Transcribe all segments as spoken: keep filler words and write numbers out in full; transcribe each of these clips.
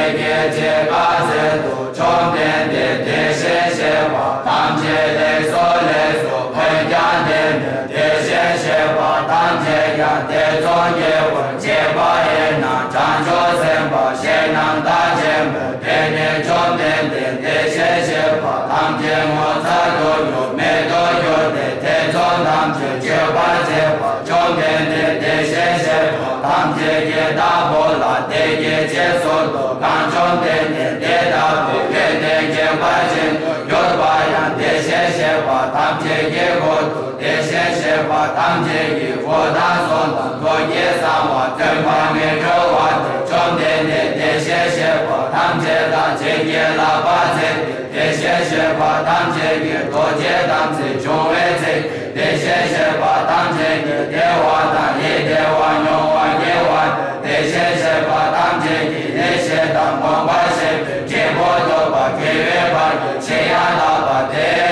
སྐད་ཅིག་ག་ཚོད་དུ་བཅོམ་ལྡན་འདས་བདེ་གཤེགས་ཞེས་པ་ཐམས་ཅད་ལེགས་སོ་ལེགས་སོ། འོན་ཀྱང་དེ་ནི་བདེ་གཤེགས་ཞེས་པ་ཐམས་ཅད་ཀྱང་ཐེ་ཚོམ་སྐྱེ་བར་བྱེད་པ་ཡིན་ན། བྱང་ཆུབ་སེམས་དཔའ་གཞན་རྣམས་ལྟ་ཅི་སྨོས། དེ་ནི་བཅོམ་ལྡན་འདས་བདེ་གཤེགས་ཞེས་པ་ཐམས་ཅད་ངོ་མཚར་དུ་གྱུར་མེད་དུ་གྱུར་ཏེ་ཐེ་ཚོམ་ཐམས་ཅད་ཆོད་པར་བྱེད་པ། བཅོམ་ལྡན་འདས་བདེ་གཤེགས་ཞེས་པ་ཐམས་ཅད་ཀྱི་བདག་པོ་ལ་དེ་སྐད་ཅེས་གསོལ་ཏོ། གང་བཅོམ་ལྡན་འདས་དེ་ལྟ་བུའི་ཡོན་ཏན་རྒྱས་པར་བྱེད་དུ་གྱུར་པ་ཡང་། བདེ་གཤེགས་ཞེས་པ་ཐམས་ཅད་ཀྱི་ཁོག་ཏུ་བདེ་གཤེགས་ཞེས་པ་ཐམས་ཅད་ཀྱི་སྐུ་དང་གསུང་དང་ཐུགས་ཀྱི་གསང་བ་སྟོན་པ་ངེས་གྲོལ་བ་སྟེ། བཅོམ་ལྡན་འདས་བདེ་གཤེགས་ཞེས་པ་ཐམས་ཅད་ལ་བྱིན་གྱིས་བརླབ་པར་མཛད་དེ། བདེ་གཤེགས་ཞེས་པ་ཐམས་ཅད་ཀྱི་རྡོ་རྗེ་ཐམས་ཅད་འབྱུང་བའི་ཚིག་སྟེ། བདེ་གཤེགས་ཞེས་པ་ཐམས་ཅད་ཀྱི་བདེ་བ་དང་ཡིད་བདེ་བ་མྱོང་བར་བགྱི་བ་སྟེ། བདེ་གཤེགས་ཞེས་པ་ཐམས་ཅད་ཀྱི་ཡེ་ཤེས་དང་མངོན་པར་ཤེས་པའི་འབྲས་བུ་ཐོབ་པར་བགྱི་བའི་བར་གྱི་ཆེས་ཡང་དག་པ་སྟེ།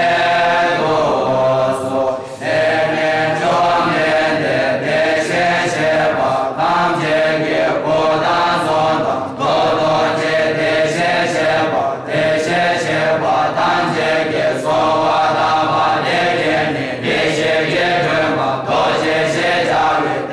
དེ་ནས་བཅོམ་ལྡན་འདས་བདེ་གཤེགས་ཞེས་པ་ཐམས་ཅད་ཀྱི་སྐུ་དང་གསུང་དང་ཐུགས་རྡོ་རྗེ་བདེ་གཤེགས་ཞེས་པ། བདེ་གཤེགས་ཞེས་པ་ཐམས་ཅད་ཀྱི་གསོལ་བ་བཏབ་པ་དེ་ཉིད་ནི་ཡེ་ཤེས་ཀྱི་སྒྲོན་མ་རྡོ་རྗེ་ཞེས་བྱ་བའི་